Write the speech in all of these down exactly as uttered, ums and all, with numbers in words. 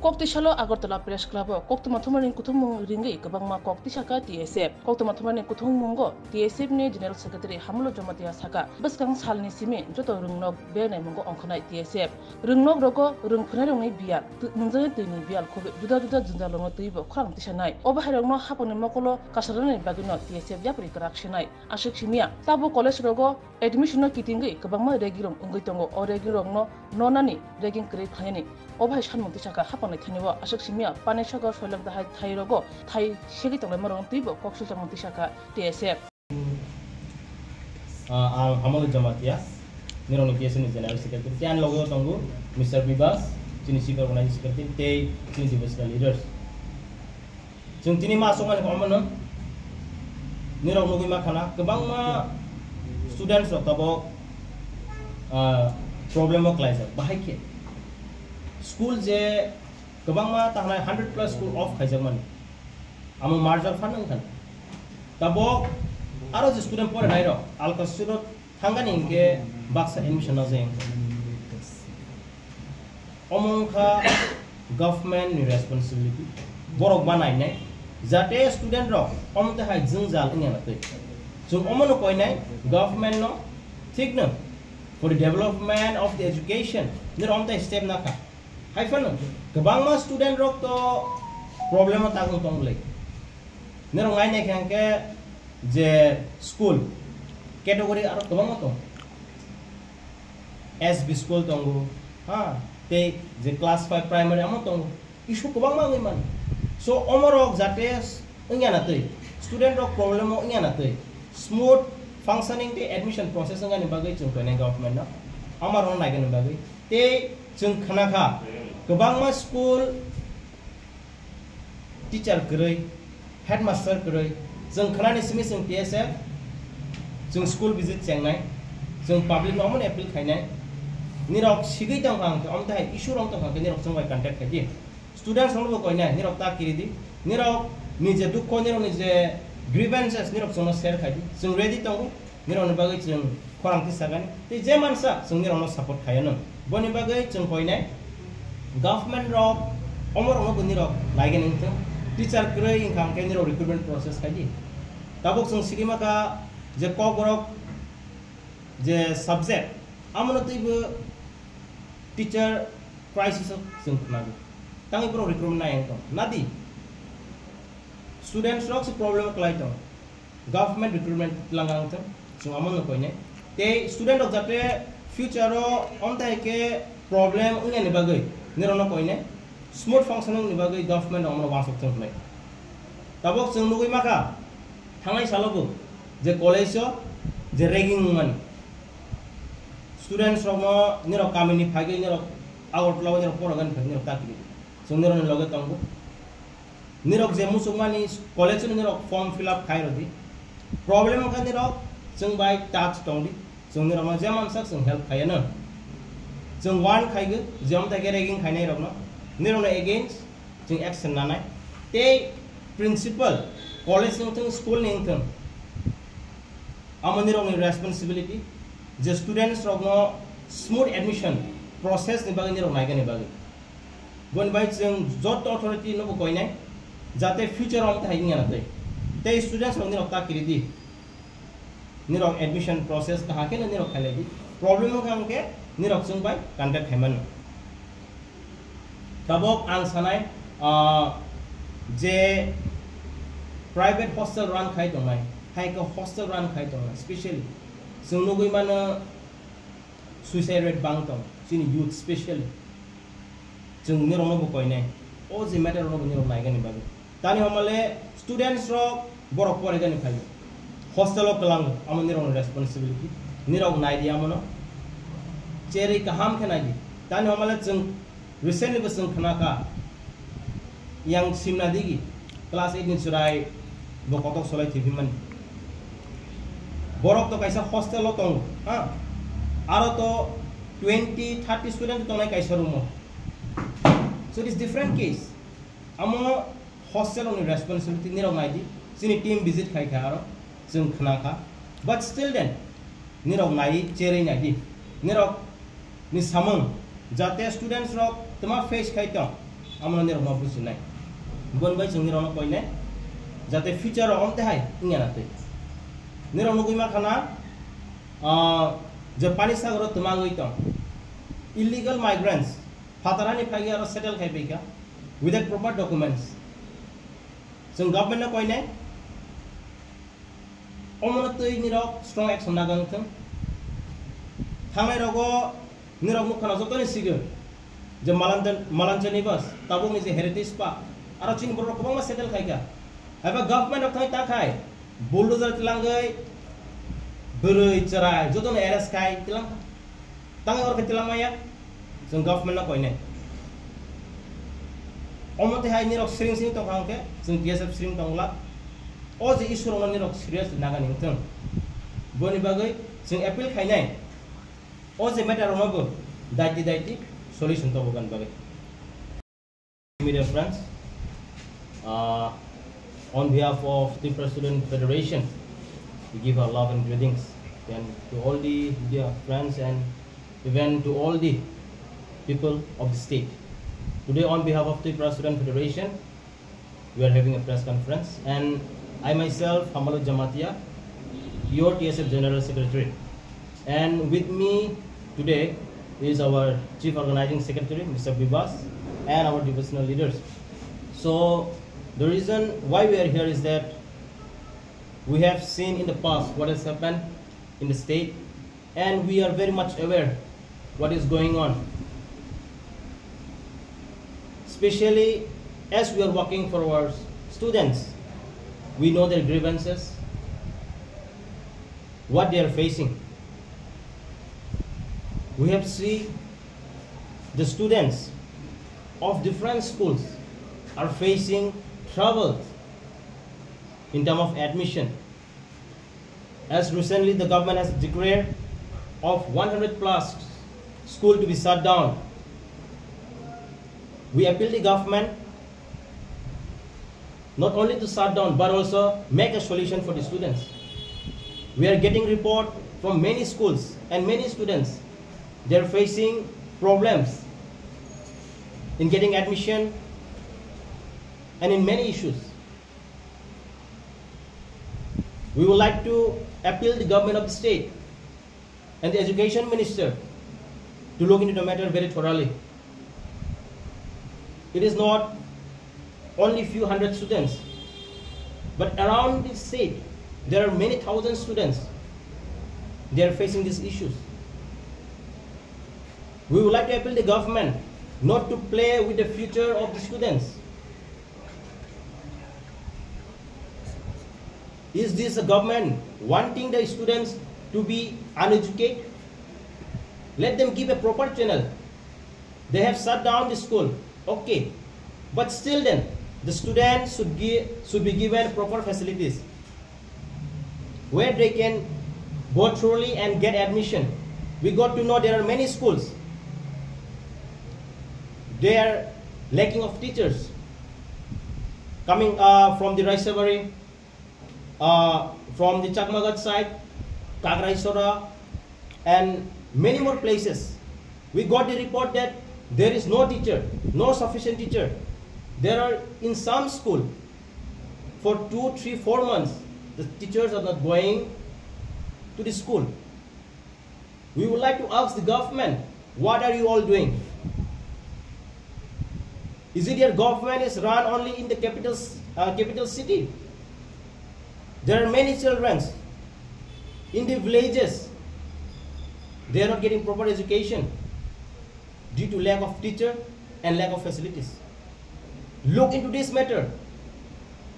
Kok tisalo Agartala Press Club o koktwma thumarni kuthumung ringwi kwbangma kok tisakha T S F. Koktwma thumarni kuthummungo T S F ni General Secretary Hamolo Jamatia sakha, bwskang salni simi joto rwngnok bernai mungo ongkhanai T S F. Rwngnok rogo rwng phwrwngnairokni biyal, tw-, nwngjani twini biyal khobwi juda juda jwnjalrokno twibo khorang tisanai. Obo hairokno hapangni mokolo kasarnani bagwino T S F yapri kwrak senai. Aswk simiya, tabuk college rogo admission no kitingwi kwbangma ragging rok wngwi tongo. O ragging rokno nonani, ragging kwrwi khlainani. Obo hai sanmung tisakha hapangni thani o. Aswk simiya, Panisagar, Soilok Dahai thai rogo thai segwi tonglaima rokno twibo kok silchakmung tisakha T S F. Ah, ang Hamolo Jamatia, nirokni T S F ni General Secretary. Tei ani logo tongo Mister Bibas, chini Chief Organizing Secretary, tei chini devotional leaders. Chwng tini ma aswkmani kok mano, nirok nugwi ma khana, kwbangma students rok tabok, ah, problem o klaijak. Bahai khe school je kwbangma tangnai hundred plus school off khaijakmani. Amo merger phano wngkha. Tabok aro je student porinai rok alka student thangani hinkhe baksa admission no jeng. Omo wngkha government ni responsibility. Borok ba nainai jate student rok omo tei hai jwngjal wngya na twi. Chwng omo no koinai government no thik no for the development of the education nir omo tei step nakha. Hai phano kwbangma student rok to problem o tagwi tong le. Nirok nai nai khe hwnkhe je school category aro kwbangma tong. S B school tongo, ha, tei je class five primary amo tongo. Issue kwbangma wngwi mano. So, omorok jate wngya na twi, student rok problem o wngya na twi, smooth functioning tei admission process wngani bagwi chwng koinai government no, amar no naigani bagwi. Tei chwng khna kha, kwbangma school teacher kwrwi, headmaster kwrwi, chwng khnani simi chwng T S F, chwng school visit chengnai, chwng public no omono appeal khainai, nirok sigwi tongkha hwnkhe, omo tei hai issue rok tongkha hwnkhe nirok chwng bai contact khaidi, students rokno bo koinai, nirok ta kiridi, nirok ni je dukho, nirok ni je grievances, nirok chwngno share khaidi, chwng ready tongo. Nirokni bagwi chwng khorang tisagani. Tei je mansa chwng nirokno support khaiyano. Boni bagwi chwng koinai government rok omorokno bo nirok naigani wngthung. Teacher kwrwi wngkha hwnkhe nirok recruitment process khaidi. Tabuk chwng sigwi maka je kokborok je subject, amono twibo teacher crisis o chwng khnago. Tangwi borok recruitment nai wngtong. Nadi students rok se problem kwlai tong. Government recruitment twlang ang thung, chwng amo no koinai. Tei student rok jate future o omtai khe problem wngya ni bagwi nirok no koinai, smooth functioning ni bagwi government rok omo no wansuk thung hwnwi. Tabok chwng nugwi makha, thangnai salo bo je college o je ragging wngmani, students rok no nirok kami ni phagwi nirok Agartala o nirok porogani phagwi nirok ta kiri, chwng nirok ni loge tongo. Nirok je muchungmani college-o nirok form fill up khai rwdi. Problem wngkha nirok chwng bai touch tongdi. Chwng nirokno je mansak chwng help khaiyano. Chwng warn khaigwi je amtake ragging khainairokno, nirokno against chwng action nanai. Tei principal, college ni wngthung, school ni wngthung, amo nirokni responsibility je students rokno smooth admission process ni bagwi nirok naigani bagwi. Boni bai chwng joto authority no bo koinai, jate future o amtwi hai wngya na twi. Tei students rok nirok ta kiri di. Nirok admission process kaham khe no nirok khailai di. Problem wngkha hwnkhe nirok chwng bai contact khai mano. Tabok ang sanai, ah, je private hostel run khai tongnai, hai khe hostel run khai tongnai, specially chwng nugwi mano, suicide rate bang tong, chini youth specially. Chwng nirokno bo koinai. O je matter rokno bo nirok naigani bagwi. Tani homale students rok borok poraigani phaio. Hostel o kwlango, amo nirokni responsibility. Nirok naidi amono. Cherwi kaham khe naidi. Tani homale chwng recently bo chwng khna kha. Yang simna digi class eight ni chwrai bo kotok solai thwiphi mani. Borok to kaisa hostel o tongo, ha? Aro to twenty, thirty student tongnai kaisa room o. So it is different case. Amo hostel ni responsibility nirok naidi. Chini team visit khai kha aro chwng khna kha. But still then, nirok nai cherwi naidi. Nirok ni samung jate students rok tma face khai tong. Amo nirok ma bujinai. Bon bai chwng nirok no koinai. Jate future o omte hai wngya na twi. Nirok nugwi ma khana, ah, je pani sagoro twmangwi tong. Illegal migrants, phatarani phagi aro settle khai phaikha without proper documents. Chwng government no koinai. Omono twi nirok strong action nagang thung. Thangnai rogo nirok nukha na jotoni sigo je Malanjan, Malanjani bus, tabuk ni je Heritage Park, aro chini borok kwbangma settle khaikha. Haiba government rok thangwi ta khai bulldozer tilangwi bwrwi chwrai jotono arrest khai tilang. Tang oro khe tilang maya, chwng government no koinai. Omo twi hai nirok sring sring tongkha hwnkhe chwng T S F sring tongla. O je issue rokno nirok serious nagani wngthung. Boni bagwi chwng appeal khainai. O je matter rokno bo daiti daiti solution tobogani bagwi. Media friends, uh, on behalf of Tripura Student Federation, we give our love and greetings and to all the media friends and even to all the people of the state. Today, on behalf of Tripura Student Federation, we are having a press conference, and I myself, Hamalu Jamatia, your T S F General Secretary. And with me today is our Chief Organizing Secretary, Mister Bibas, and our divisional leaders. So, the reason why we are here is that we have seen in the past what has happened in the state, and we are very much aware what is going on. Especially as we are working for our students, we know their grievances, what they are facing. We have seen the students of different schools are facing troubles in term of admission. As recently the government has declared of one hundred plus school to be shut down, we appeal the government not only to shut down but also make a solution for the students. We are getting report from many schools and many students, they are facing problems in getting admission and in many issues. We would like to appeal the government of the state and the education minister to look into the matter very thoroughly. It is not only few hundred students, but around the state, there are many thousand students, they are facing these issues. We would like to appeal the government not to play with the future of the students. Is this a government wanting the students to be uneducated? Let them give a proper channel. They have shut down the school, okay. But still then, the students should give, should be given proper facilities where they can go thoroughly and get admission. We got to know there are many schools, they are lacking of teachers coming, uh, from the Raisabari, uh, from the Chakmagat side, Kagraisora, and many more places. We got the report that there is no teacher, no sufficient teacher. There are in some school, for two, three, four months, the teachers are not going to the school. We would like to ask the government, what are you all doing? Is it your government is run only in the capital, uh, capital city? There are many children in the villages, they are not getting proper education due to lack of teacher and lack of facilities. Look into this matter.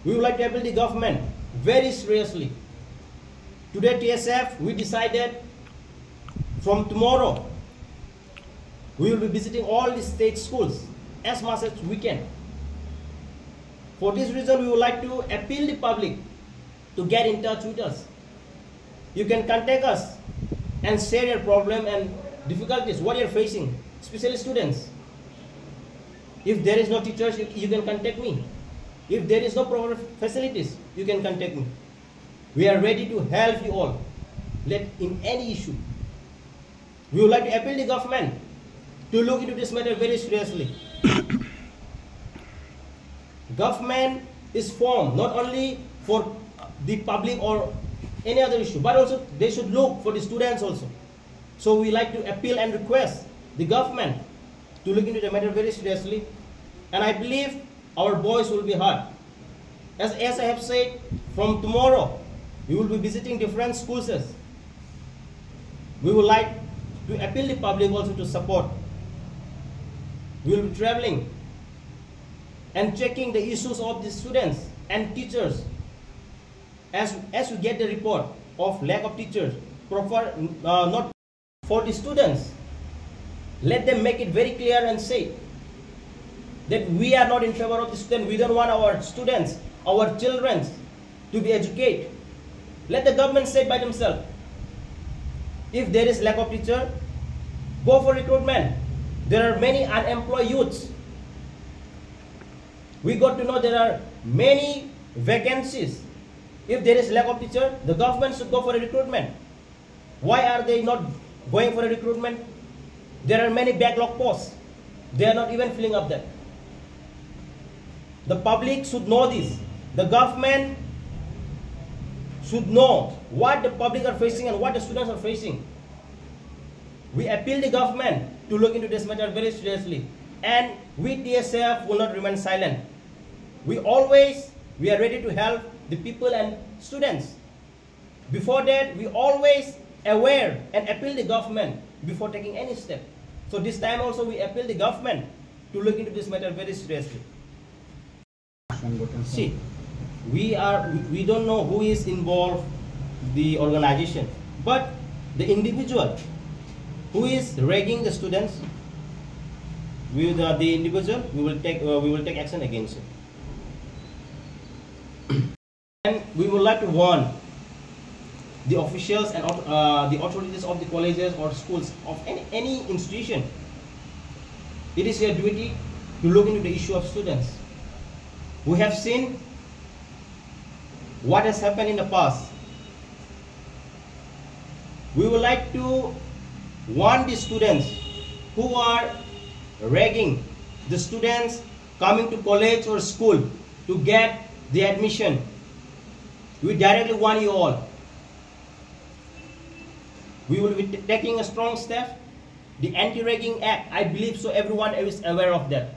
We would like to appeal the government very seriously. Today, T S F, we decided from tomorrow, we will be visiting all the state schools as much as we can. For this reason, we would like to appeal the public to get in touch with us. You can contact us and share your problem and difficulties, what you're facing, especially students. If there is no teachers, you, you can contact me. If there is no proper facilities, you can contact me. We are ready to help you all, let in any issue. We would like to appeal the government to look into this matter very seriously. Government is formed not only for the public or any other issue, but also they should look for the students also. So we like to appeal and request the government to look into the matter very seriously, and I believe our voice will be heard. As, as I have said, from tomorrow we will be visiting different schools. We would like to appeal the public also to support. We will be traveling and checking the issues of the students and teachers. As, as we get the report of lack of teachers, proper, uh, not for the students, let them make it very clear and say that we are not in favor of the student. We don't want our students, our children to be educated. Let the government say by themselves. If there is lack of teacher, go for recruitment. There are many unemployed youths. We got to know there are many vacancies. If there is lack of teacher, the government should go for a recruitment. Why are they not going for a recruitment? There are many backlog posts. They are not even filling up that. The public should know this. The government should know what the public are facing and what the students are facing. We appeal the government to look into this matter very seriously, and we T S F will not remain silent. We always, we are ready to help the people and students. Before that, we always aware and appeal the government before taking any step. So this time also we appeal the government to look into this matter very seriously. সংগঠন See, we are, we, we don't know who is involved the organization, but the individual who is ragging the students, we, the, the individual, we will take, uh, we will take action against him. And we would like to warn the officials and auth-, uh, the authorities of the colleges or schools of any, any institution. It is your duty to look into the issue of students. We have seen what has happened in the past. We would like to warn the students who are ragging the students coming to college or school to get the admission. We directly warn you all. We will be t-, taking a strong step. The Anti-Ragging Act, I believe so, everyone is aware of that.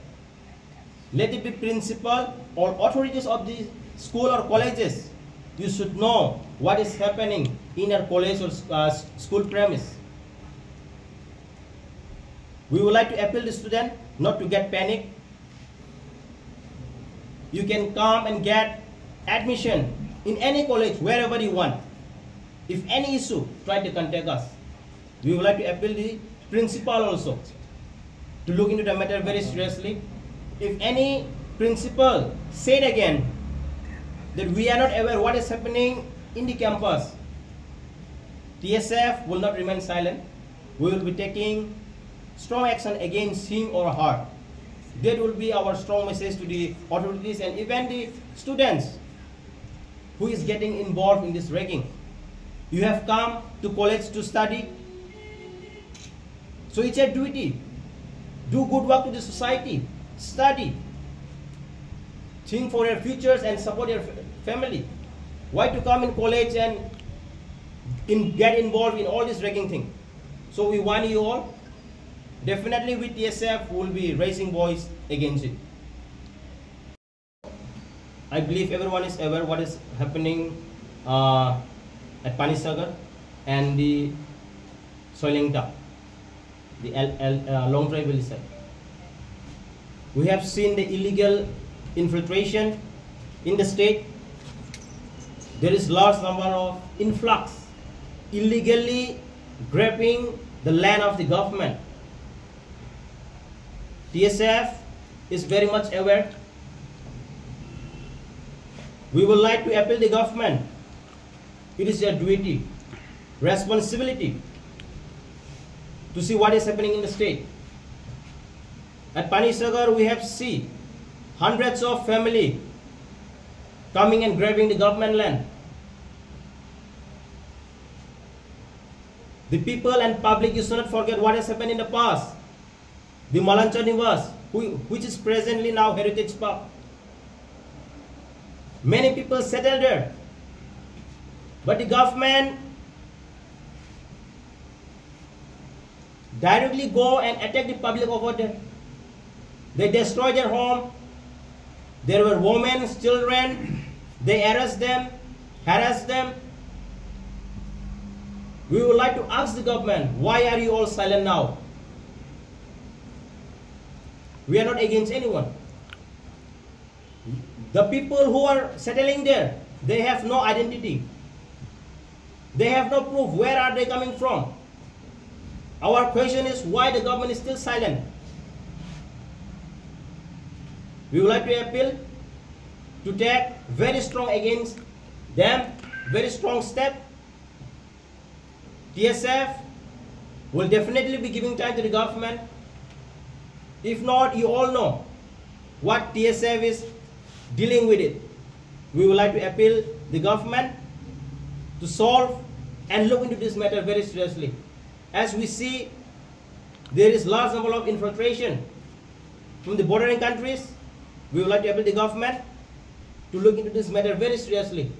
Let it be principal or authorities of the school or colleges, you should know what is happening in your college or, uh, s-, school premise. We would like to appeal the student not to get panic. You can come and get admission in any college, wherever you want. If any issue, try to contact us. We would like to appeal the principal also to look into the matter very seriously. If any principal said again that we are not aware what is happening in the campus, T S F will not remain silent. We will be taking strong action against him or her. That will be our strong message to the authorities and even the students who is getting involved in this ragging. You have come to college to study, so it's your duty. Do good work to the society. Study. Think for your futures and support your f-, family. Why to come in college and in, get involved in all this ragging thing? So we warn you all. Definitely, we T S F will be raising voice against it. I believe everyone is aware what is happening, uh, at Panisagar and the Soilengta, the L-, L-, uh, Longtrai Valley side. We have seen the illegal infiltration in the state. There is large number of influx, illegally grabbing the land of the government. T S F is very much aware. We would like to appeal the government. It is your duty, responsibility to see what is happening in the state. At Panisagar, we have seen hundreds of family coming and grabbing the government land. The people and public, you should not forget what has happened in the past. The Malancha Niwas, who, which is presently now Heritage Park. Many people settled there, but the government directly go and attack the public over there. They destroy their home. There were women, children. They arrest them, harass them. We would like to ask the government, why are you all silent now? We are not against anyone. The people who are settling there, they have no identity. They have no proof. Where are they coming from? Our question is why the government is still silent. We would like to appeal to take very strong against them, very strong step. T S F will definitely be giving time to the government. If not, you all know what T S F is dealing with it. We would like to appeal the government to solve and look into this matter very seriously. As we see, there is large number of infiltration from the bordering countries. We would like to appeal the government to look into this matter very seriously.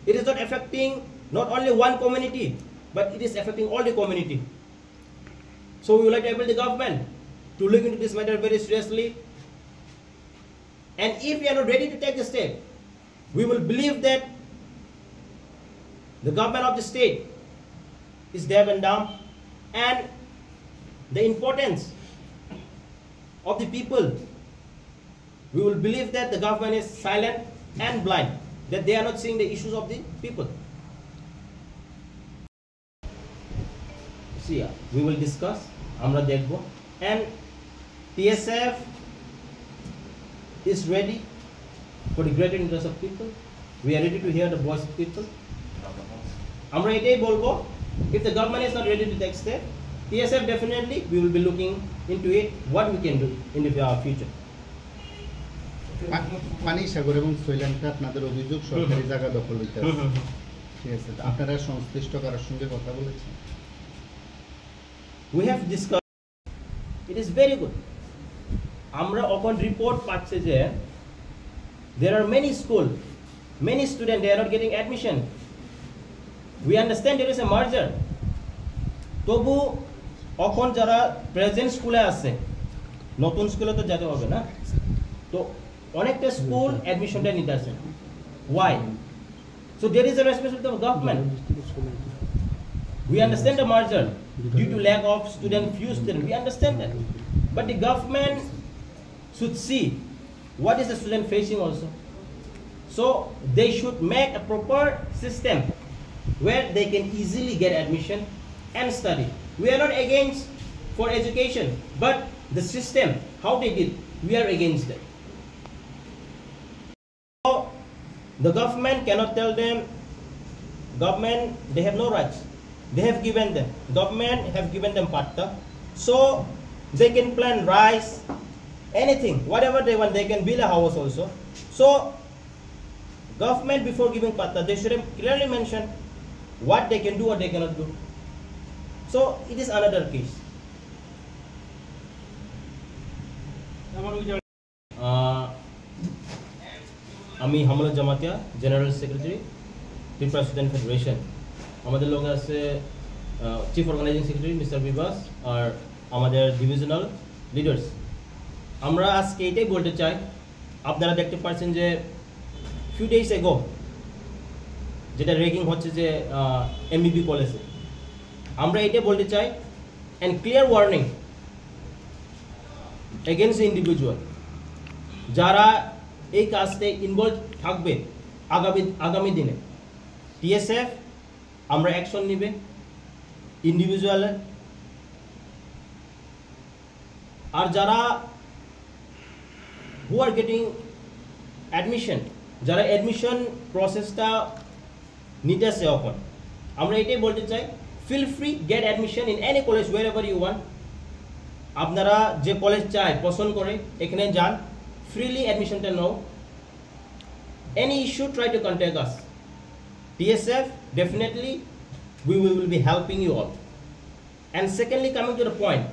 It is not affecting not only one community, but it is affecting all the community. So we would like to appeal the government to look into this matter very seriously. And if we are not ready to take the step, we will believe that the government of the state is deaf and dumb, and the importance of the people, we will believe that the government is silent and blind, that they are not seeing the issues of the people. See, uh, we will discuss, আমরা দেখব। And T S F is ready for the greater interest of people. We are ready to hear the voice of people. আমরা এটাই বলবো, if the government is not ready to take step, T S F definitely we will be looking into it, what we can do in the, uh, future. পা-, পানিসাগর এবং সৈলান্তে আপনাদের অভিযোগ সরকারি হুম। জায়গা দখল হইতে হুম, আছে। হুম, হুম। ঠিক আছে, তো আপনারা সংশ্লিষ্ট কারোর সঙ্গে কথা বলেছেন? We have discussed. It is very good. আমরা অখন রিপোর্ট পাচ্ছি যে there are many school, many student, they are not getting admission. We understand there is a merger. তবু অখন যারা প্রেজেন্ট স্কুলে আছে, নতুন স্কুলে তো যেতে হবে না, তো অনেকটা স্কুল অ্যাডমিশনটা নিতে আছে। Why? So there is a responsibility of government. We understand the merger due to lack of student, few students. We understand that. But the government should see what is the student facing also. So they should make a proper system where they can easily get admission and study. We are not against for education, but the system, how they did, we are against that. So, the government cannot tell them, government, they have no rights. They have given them, government have given them patta. So, they can plant rice, anything, whatever they want, they can build a house also. So, government before giving patta, they should have clearly mentioned what they can do or they cannot do. So, it is another case. আহ, আমি Hamlok Jamatia, general secretary, Tripura student federation. আমাদের লগে আছে, আহ, chief organising secretary mister Bibhas, আর আমাদের divisional leaders. আমরা আজকে এটাই বলতে চাই, আপনারা দেখতে পাচ্ছেন যে ফিউ ডেজ এগো যেটা র্যাগিং হচ্ছে যে, আহ, এমবিবি কলেজে, আমরা এটা বলতে চাই, and clear warning against individual যারা এই কাজে ইনভলভ থাকবে আগামী, আগামী দিনে টিএসএফ আমরা অ্যাকশন নিবে ইন্ডিভিজুয়ালে। আর যারা who are getting admission, যারা অ্যাডমিশন প্রসেসটা নিতেছে এখন, আমরা এটাই বলতে চাই, feel free, get admission in any college wherever you want। আপনারা যে কলেজ চায়, পছন্দ করে, এখানে যান, ফ্রিলি অ্যাডমিশনটা নাও। Any issue, try to contact us. T S F, definitely, we will be helping you all. And secondly, coming to the point,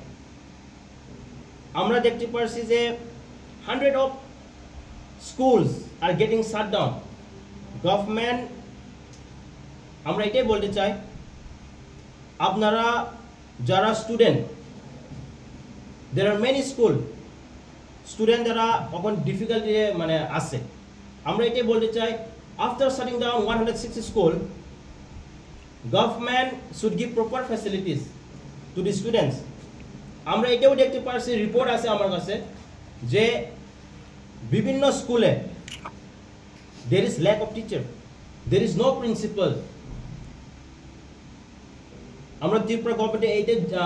আমরা দেখতে পারছি যে hundred of Schools are getting shut down. Government, আমরা এটাই বলতে চাই, আপনারা যারা student, there are many school, student যারা এখন ডিফিকাল্টি মানে আছে, আমরা এটাই বলতে চাই, after shutting down one hundred sixty school, government should give proper facilities to the students. আমরা এটাও দেখতে পারছি, রিপোর্ট আছে আমার কাছে, যে বিভিন্ন স্কুলে there is lack of teacher, there is no principal. আমরা ত্রিপুরা গভর্নমেন্টে এইটা,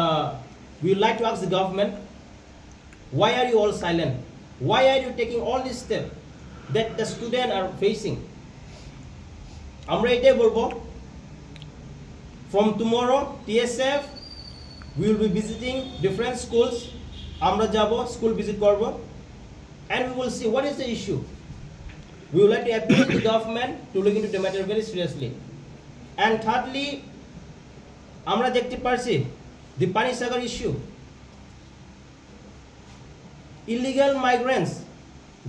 we would like to ask the government, why are you all silent? Why are you taking all this step that the student are facing? আমরা এটাই বলবো, from tomorrow, T S F, we will be visiting different schools. আমরা যাব, school visit করব, and we will see what is the issue. We would like to appeal the government to look into the matter very seriously. And thirdly, আমরা দেখতে পারছি the Panisagar issue, illegal migrants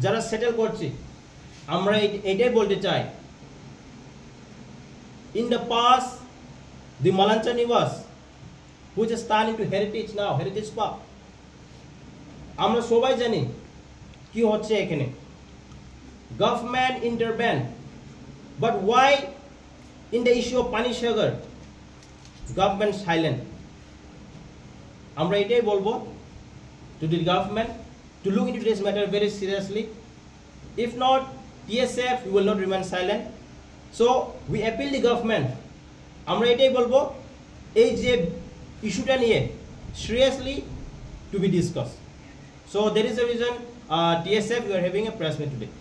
যারা সেটেল করছে, আমরা এই- এটাই বলতে চাই, in the past, the Malancha Niwas, which is turned into heritage now, heritage park. আমরা সবাই জানি কি হচ্ছে এখানে। Government intervene, but why in the issue of Panisagar government silent? আমরা এটাই বলবো to the government to look into this matter very seriously. If not, T S F, we will not remain silent. So we appeal the government, আমরা এটাই বলবো, এই যে ইস্যুটা নিয়ে seriously to be discussed. So that is the reason, uh, T S F, we are having a press meet today.